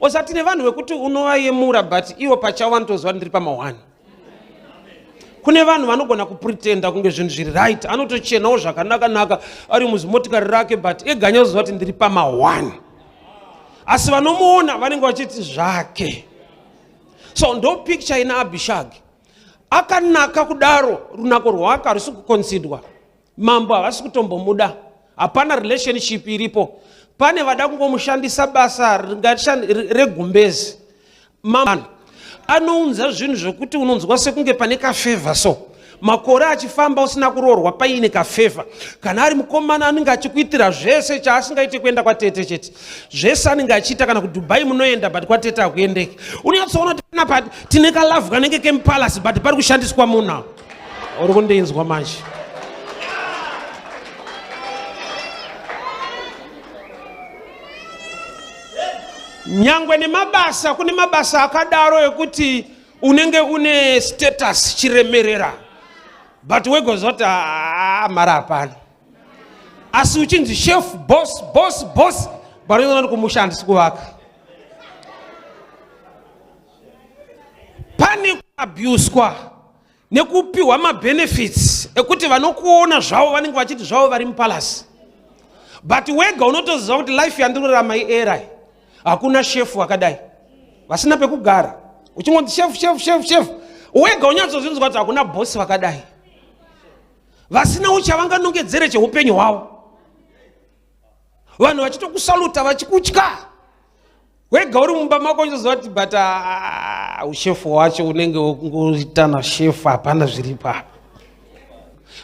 Osa tine vanhu vekuti unovayemura but ivo pachavo vanotoziva kuti ndiri pamahwani. Kune vanhu vanogona kupretenda kunge zvinhu zviri right, anotochenawo zvakanaka-naka ari muzimotikari rake but ega anyazoziva kuti ndiri pamahwani. Asi vanomuona vanenge vachiti zvake. So ndo picture ina Abishag. Akanaka kudaro, runako rwake harusi kuconsiderwa. Mambo havasi kutombomuda, hapana relationship iripo. Pane vada kungomushandisa basa regumbezi. Mambo anounza zvinhu zvekuti unonzwa sekunge pane kafevha so makore achifamba usina kuroorwa paine kafevha. Kana ari mukomana anenge achikuitira zvese chaasingaite kuenda kwatete chete, zvese anenge achiita. Kana kuDubai munoenda but kwatete hakuendeki. Unonyatsoona kuti panapa tine kalavhu kanenge kemupalasi but pari kushandiswa munhu. Uri kundinzwa manje? Nyangwe nemabasa, kune mabasa akadaro ekuti unenge une status chiremerera, but wegozoti haa mari hapana, asi uchinzi chef, boss, boss, boss, but unoona kumusha handisi kuvaka. Pane kuabuswa nekupiwa mabenefits ekuti vanokuona zvavo vanenge vachiti zvavo vari mupalasi, but wega unotoziva kuti life yandinorarama iera, hakuna shefu akadai vasina pekugara. Uchingonzi shefu, shefu, shefu, shefu, wega unyatsozvinzwa kuti hakuna bhosi vakadai vasina chavanganongedzere cheupenyu hwavo. Vanhu vachitokusaluta vachikutya, wega uri mumba mako uchizoziva kuti but ushefu wacho unenge wekungoita nashefu, hapana zviripo apa.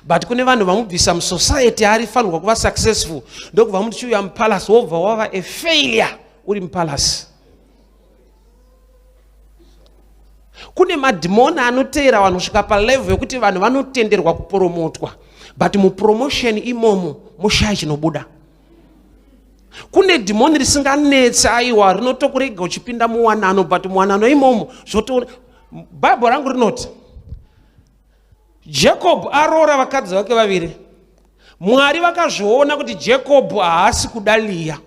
But kune vanhu vamubvisa musociety arifanirwa kuva successful, ndokubva muti chiuya mupalace, wobva wava a failure uri mupalace. Kune madhimoni anoteera vanhu kusvika palevel yekuti vanhu vanotenderwa kupromotwa, but mupromotion imomo mushaya chinobuda. Kune dhimoni risinganetsi, aiwa, rinotokurega uchipinda muwanano, but muwanano imomo zvoto. Bhaibheri rangu rinoti Jacob aroora vakadzi vake vaviri. Mwari vakazviona kuti Jacob haasi kuda Liya,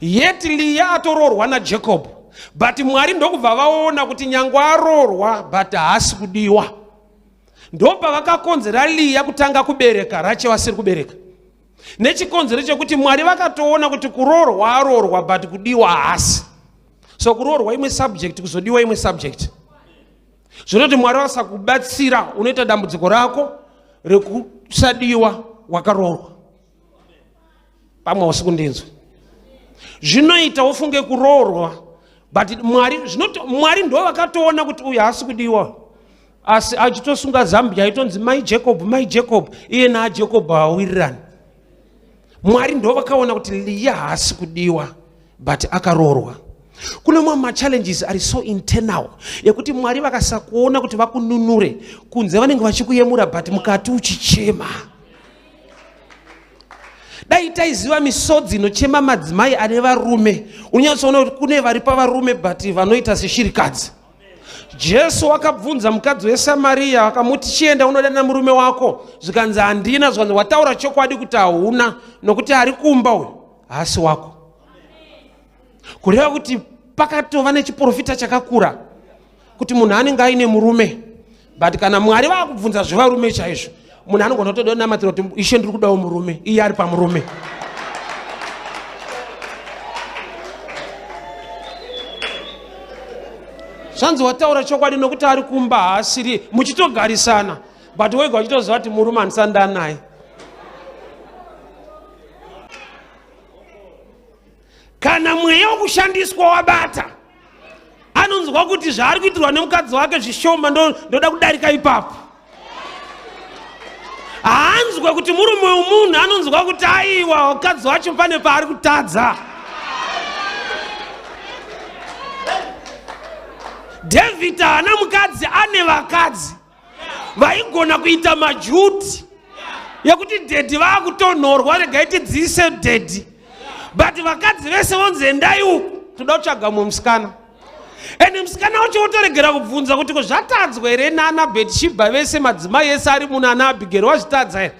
yet Liya atoroorwa naJacob, but Mwari ndokubva vaona kuti nyangwe aroorwa but haasi kudiwa. Ndopavakakonzera Liya kutanga kubereka, Rache vasiri kubereka, nechikonzero chekuti Mwari vakatoona kuti kuroorwa aroorwa but kudiwa haasi. So kuroorwa imwe subject, kuzodiwa imwe subject. Zvinoti Mwari vasakubatsira unoita dambudziko rako rekusadiwa wakaroorwa. Pamwe hausi kundinzwa. Zvinoita ufunge kuroorwa, but Mwari zvinoti Mwari ndo vakatoona kuti uyu haasi kudiwa, asi achitosunga Zambia aitonzi mai Jacob, mai Jacob, iye naaJacob haawirirani. Mwari ndo vakaona kuti Liya haasi kudiwa but akaroorwa. Kune mamwe machallenges ari so internal ekuti Mwari vakasakuona kuti vakununure, kunze vanenge vachikuyemura but mukati uchichema. Dai taiziva misodzi inochema madzimai ane varume, unonyatsoona kuti kune vari pavarume but vanoita seshirikadzi. Jesu wakabvunza mukadzi weSamaria, akamuti chienda unodana murume wako. Zvikanzi handina. Zvikanzi wataura chokwadi kuti hauna, nokuti ari kumba uyu haasi wako. Kureva kuti pakatova nechiprofita chakakura kuti munhu anenge aine murume, but kana Mwari vakubvunza zvevarume chaizvo, munhu anogona kutoda namatira kuti ishe ndiri kudawo murume, iye ari pamurume. Zvanzi wataura chokwadi nokuti ari kumba haasiri, muchitogarisana but wega uchitoziva kuti murume handisanda naye. Kana mweya wokushandiswa wabata, anonzwa kuti zvaari kuitirwa nemukadzi wake zvishoma, ndoda kudarika ipapo. Haanzwe kuti murume wemunhu, anonzwa kuti aiwa, mukadzi wacho pane paari kutadza. David haana mukadzi, ane vakadzi vaigona kuita majuti yekuti dhedhi vakutonhorwa, regai tidziise dhedhi, but vakadzi vese vonzi endai uku, toda kutsvaga mumwe musikana. Ende musikana wacho wotoregera kubvunza kuti ko zvatadzwa here nana Betshibha vese, madzimai ese ari muno, ana Abhigeri wazvitadza here?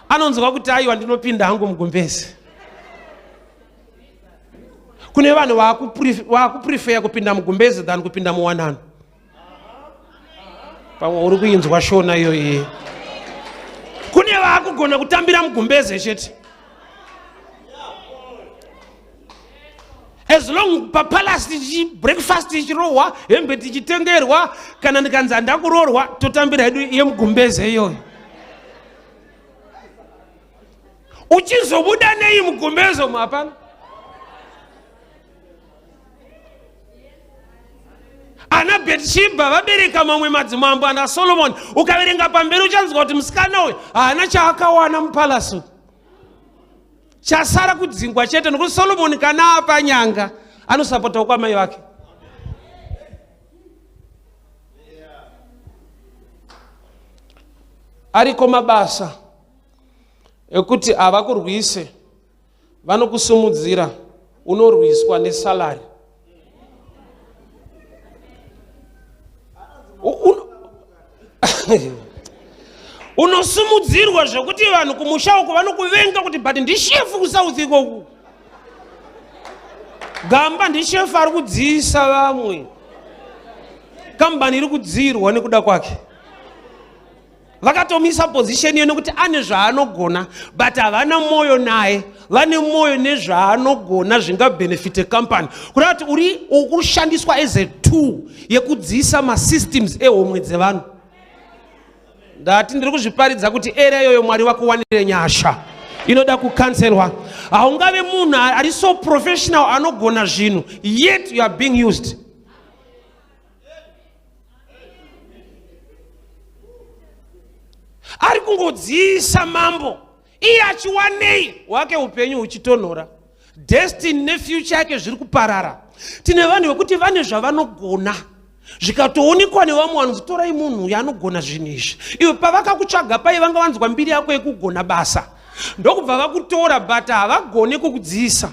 Anonzwa kuti aiwa, ndinopinda hangu mugumbezi. Kune vanhu vakuprefeya kupinda mugumbeze than kupinda muwanano. Pamwe uri kuinzwa shona iyo iye. Kune vaakugona kutambira mugumbeze chete. As long papalace tichi breakfast tichirohwa, hembe tichitengerwa, kana ndikanzi handakuroorwa, totambira hedu yemugumbeze iyoyo. Uchizobuda nei mugumbezo umu? Hapana. Ana Bethsheba vabereka mamwe madzimambo ana Solomon. Ukaverenga pamberi uchanzwa kuti musikana uyu haana chaakawana mupalace. Chasara kudzingwa chete, nokuti Solomon kana apa nyanga anosapota kwamai vake. Ariko mabasa ekuti havakurwise, vanokusumudzira, unorwiswa nesalari. Unosumudzirwa zvekuti vanhu kumusha uko vanokuvenga kuti but ndishefu kusouth ikoku. Gamba ndishefu ari kudziisa vamwe, kambani iri kudziirwa nekuda kwake. Vakatomisa position iyo nekuti ane zvaanogona, but havana mwoyo naye. Vane mwoyo nezvaanogona zvingabhenefite company. Kureva kuti uri kushandiswa as a tool yekudziisa masystems ehomwe dzevanhu. Ndati ndiri kuzviparidza kuti era iyoyo Mwari vakuwanire nyasha inoda kukanselwa. Haungave munhu ari so professional anogona zvinhu, yet you are being used. Ari kungodziisa mambo, iye achiwanei wake upenyu huchitonhora, destiny nefuture yake zviri kuparara. Tine vanhu vekuti vane zvavanogona zvikatoonekwa nevamwe vanonzi torai munhu uyu anogona zvinhu izvi. Iwe pavakakutsvaga pai vanga vanzwa mbiri yako yekugona basa, ndokubva vakutora, but havagone kukudziisa.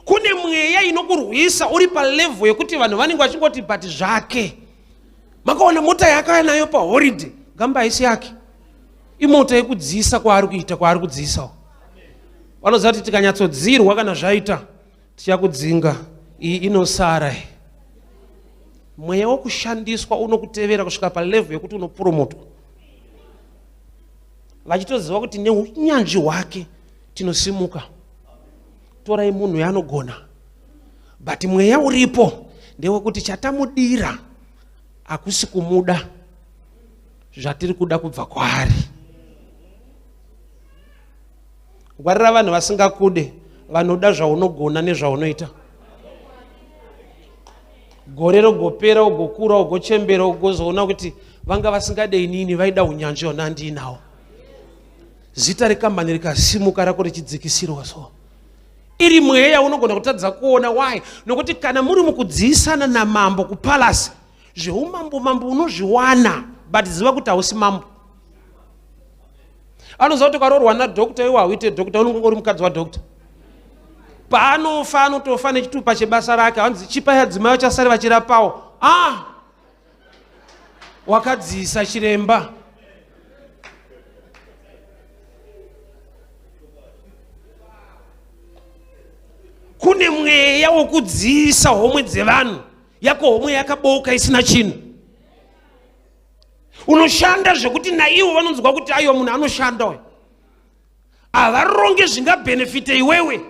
Kune mweya inokurwisa uri palevel yekuti vanhu vanenge vachingoti but zvake. Makaona mota yaakauya nayo paholiday, gamba haisi yake, imota yekudziisa kwaari kuita, kwaari kudziisawo. Vanoziva kuti tikanyatsodzirwa kana zvaita tichakudzinga, iyi inosara. Mweya wokushandiswa unokutevera kusvika palevel yekuti unopromotwa, vachitoziva kuti neunyanzvi hwake tinosimuka. Torai munhu yaanogona, but mweya uripo ndewekuti chatamudira hakusi kumuda zvatiri kuda kubva kwaari. Ngwarira vanhu vasingakude, vanoda zvaunogona nezvaunoita. Gore rogopera, ugokura, ugochembera, ugozoona kuti vanga vasingade inini, vaida unyanzvi hona ndiinawo. Zita rekambani rikasimuka rako richidzikisirwa so. Iri mweya unogona kutadza kuona. Why? Nokuti kana muri mukudziisana namambo kupalace, zveumambo mambo unozviwana, but ziva kuti hausi mambo. Anoziva kuti ukaroorwa nadoctor, iwe hauite doctor, unenge uri mukadzi wadoctor. Paanofa anotofa nechitupa chebasa rake, hanzi chipa yadzimai vachasare vachirapawo. Wakadziisa chiremba. Kune mweya wokudziisa homwe dzevanhu, yako homwe yakabooka isina chinhu. Unoshanda zvekuti naivo vanonzwa kuti aiwa munhu anoshanda uyu. Havaronge zvingabhenefite iwewe.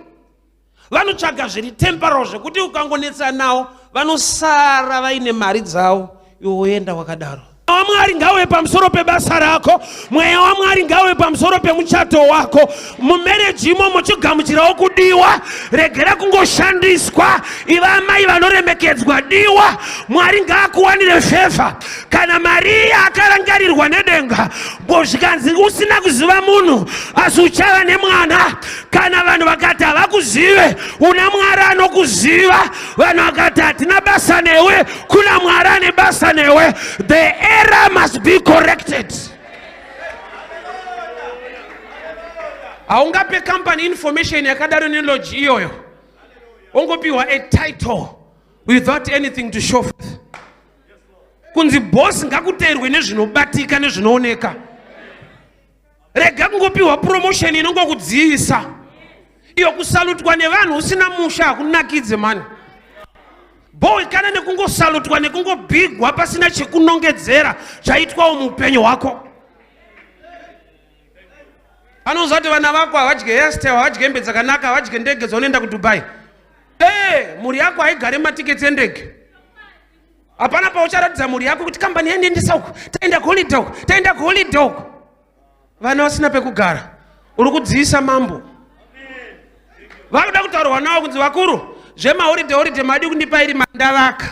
Vanotsvaga zviri temporal zvekuti ukangonetsa nawo vanosara vaine mari dzavo, iwe woenda wakadaro. WaMwari ngauve pamusoro pebasa rako, mweya waMwari ngauve pamusoro pemuchato wako. Mumereji imomo chigamuchirawo kudiwa, regera kungoshandiswa. Iva amai vanoremekedzwa, diwa. Mwari ngaakuwanire fevha. Kana Mariya akarangarirwa nedenga, zvikanzi usina kuziva munhu asi uchava nemwana. Kana vanhu vakati havakuzive, una Mwari anokuziva. Vanhu vakati hatina basa newe, kuna Mwari ane basa newe. The error must be corrected. Haungape company information yakadaro neloji iyoyo, ongopiwa a title without anything to show forth. Kunzi boss ngakuteerwe nezvinobatika nezvinooneka. Rega kungopiwa promotion inongokudziisa. Iyo kusalutwa nevanhu usina musha hakunakidze mani. Bhowekana nekungosalutwa nekungobhigwa pasina chekunongedzera chaitwawo muupenyu hwako. Anoziva kuti vana vako havadye hairstyle, havadye hembe dzakanaka, havadye ndege dzaunoenda kuDubai. Ee, mhuri yako haigare matiketsi endege. Hapana paucharatidza mhuri yako kuti kambani yandiendesa uku, taenda kuholiday uku, taenda kuholiday uku. Vana vasina pekugara, uri kudziisa mambo. Vakuda kutaurwa navo kunzi vakuru, zvemaholiday holiday madi kundipa iri mandavaka.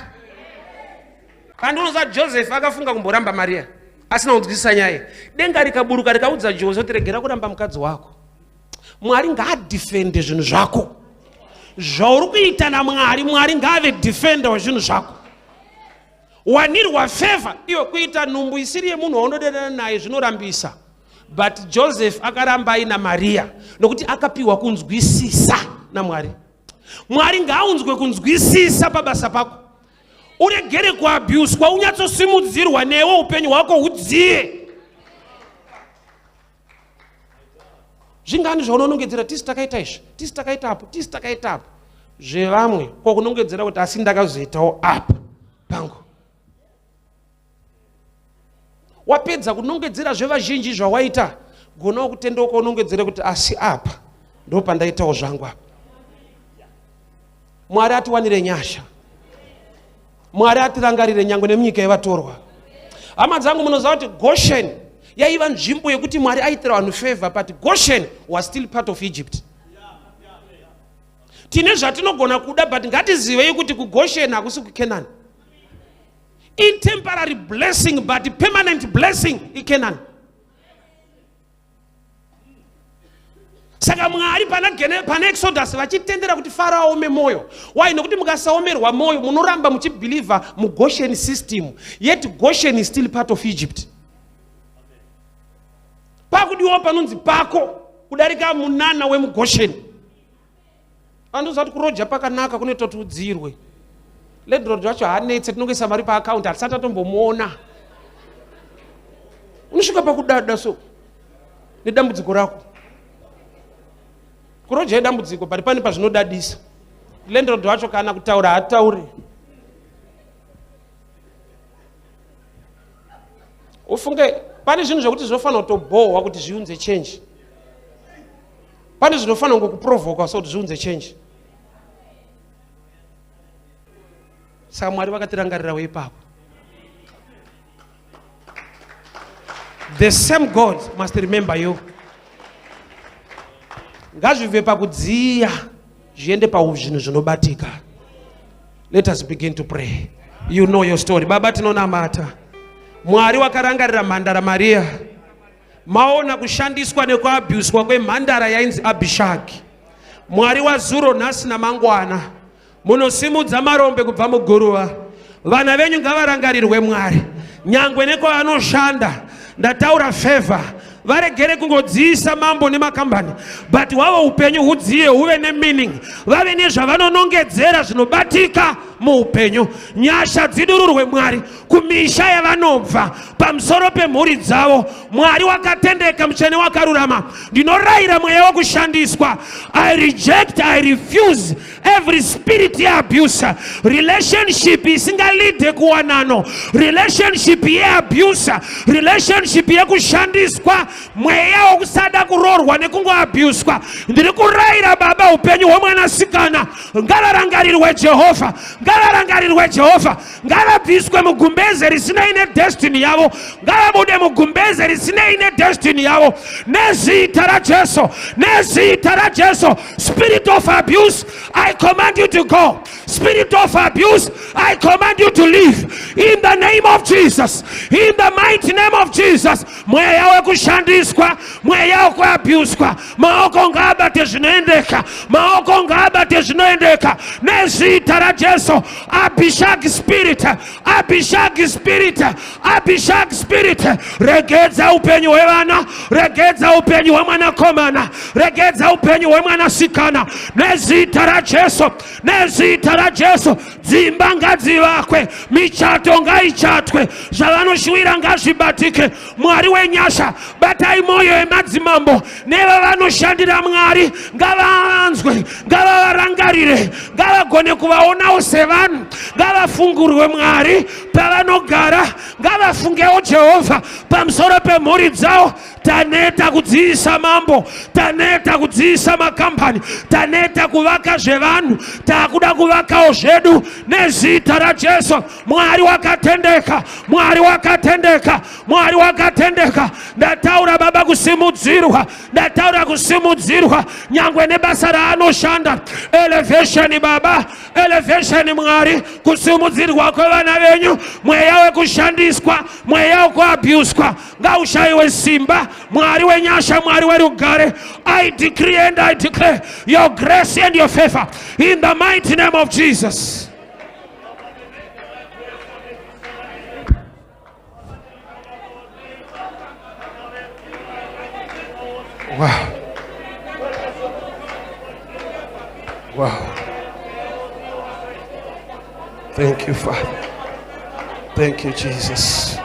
Pandinoziva Joseph akafunga kumboramba Maria asina kunzwisisa nyaya. Denga rikaburuka rikaudza Jose kuti regera kuramba mukadzi wako. Mwari ngaadefende zvinhu zvako. Zvauri kuita naMwari, Mwari ngaave defender wezvinhu zvako. Wanirwa favor iyo kuita nhumbu isiri yemunhu waunodanana naye zvinorambisa. But Joseph akaramba aina Maria nokuti akapiwa kunzwisisa naMwari. Mwari ngaaunzwe kunzwisisa pabasa pako. Uregere kuabuswa, unyatsosimudzirwa newe upenyu hwako hudziye. Zvingani zvaunonongedzera tisi takaita izvi, tisi takaita apo, tisi takaita apo. Zvevamwe ko kunongedzera kuti asi ndakazoitawo apa pangu. Wapedza kunongedzera zvevazhinji zvawaita, gonawo kutendeuka unongedzere kuti asi apa ndopandaitawo zvangu apa. Mwari atiwanire nyasha. Mwari atirangarire nyangwe nemunyika yevatorwa. Hama dzangu, munoziva kuti Goshen yaiva nzvimbo yekuti Mwari aitira vanhu favor, but Goshen was still part of Egypt. Tine zvatinogona kuda, but ngatizivei kuti kuGoshen hakusi kuCanaan. Intemporary blessing, but permanent blessing iCanaan. Saka Mwari pana Exodus vachitendera kuti Farao aome moyo. Why? Nokuti mukasaomerwa moyo munoramba muchibhilivha muGoshen system, yet Goshen is still part of Egypt. Pakudiwawo panonzi pako kudarika munana wemuGoshen. Andoziva kuti kuroja pakanaka kunoita kuti udzirwe. Landlord wacho haanetse, tinongoisa mari paaccount hatisati tatombomuona. Unosvika pakudada so nedambudziko rako. Kuroja idambudziko, but pane pazvinodadisa. Landlord wacho kana kutaura haatauri. Ufunge pane zvinhu zvekuti zvinofanira kutobhohwa kuti zviunze change. Pane zvinofanira kungokuprovoka so kuti zviunze change. Saka Mwari vakatirangarirawo ipapo. The same God must remember you. Ngazvibve pakudziya zviende pazvinhu zvinobatika. Let us begin to pray. You know your story. Baba, tinonamata. Mwari wakarangarira mhandara Maria. Maona kushandiswa nekuabhuswa kwemhandara yainzi Abhishagi. Mwari wazuro, nhasi namangwana, munosimudza marombe kubva muguruva. Vana venyu ngavarangarirwe Mwari, nyangwe nekwavanoshanda. Ndataura favor, varegere kungodziisa mambo nemakambani, but hwavo upenyu hudziye, huve nemeaning, vave nezvavanonongedzera zvinobatika muupenyu. Nyasha dzidururwe Mwari kumisha yavanobva, pamusoro pemhuri dzavo. Mwari wakatendeka, mutsvene wakarurama, ndinorayira mweya wokushandiswa. I reject, I refuse every spirit yeabuse, relationship isingalide kuwanano, relationship yeabuse, relationship yekushandiswa, mweya wokusada kuroorwa nekungoabuswa. Ndiri kurayira Baba, upenyu hwemwanasikana ngavarangarirwe Jehovha, ngavarangarirwe Jehovha, ngavabviswe mugumbeze risinei nedestiny yavo, ngavabude mugumbeze risinei nedestiny yavo, nezita raJesu, nezita raJesu. Spirit of abuse, I command you to go. Spirit of abuse, I command you to leave in the name of Jesus, in the mighty name of Jesus. Mweya wekushandiswa, mweya wekuabuswa, maoko ngaabate zvinoendeka, maoko ngaabate. zvinoendeka nezita raJesu. Abhishagi spirit, Abhishagi spirit, Abhishagi spirit, regedza upenyu hwevana, regedza upenyu hwemwanakomana, regedza upenyu hwemwanasikana nezita raJesu, nezita raJesu. Dzimba ngadzivakwe, michato ngaichatwe, zvavanoshuwira ngazvibatike. Mwari wenyasha, batai mwoyo yemadzimambo nevavanoshandira Mwari, ngavavanzwe, ngavavarangarire, ngavagone kuvaonawo sevanhu, ngavafungurwe Mwari pavanogara, ngavafungewo Jehovha pamusoro pemhuri dzavo. Taneta kudziisa mambo, taneta kudziisa makambani, taneta kuvaka zvevanhu, takuda kuvakawo zvedu nezita raJesu. Mwari wakatendeka, Mwari wakatendeka, Mwari wakatendeka. Ndataura baba kusimudzirwa, ndataura kusimudzirwa nyangwe nebasa raanoshanda. Elevation baba, elevation Mwari, kusimudzirwa kwevana venyu, mweya wekushandiswa, mweya wekuabuswa ngaushaiwe simba. Mwari wenyasha, Mwari werugare, I decree and I declare your grace and your favor in the mighty name of Jesus. Wow. Wow. Thank you, Father. Thank you, Jesus.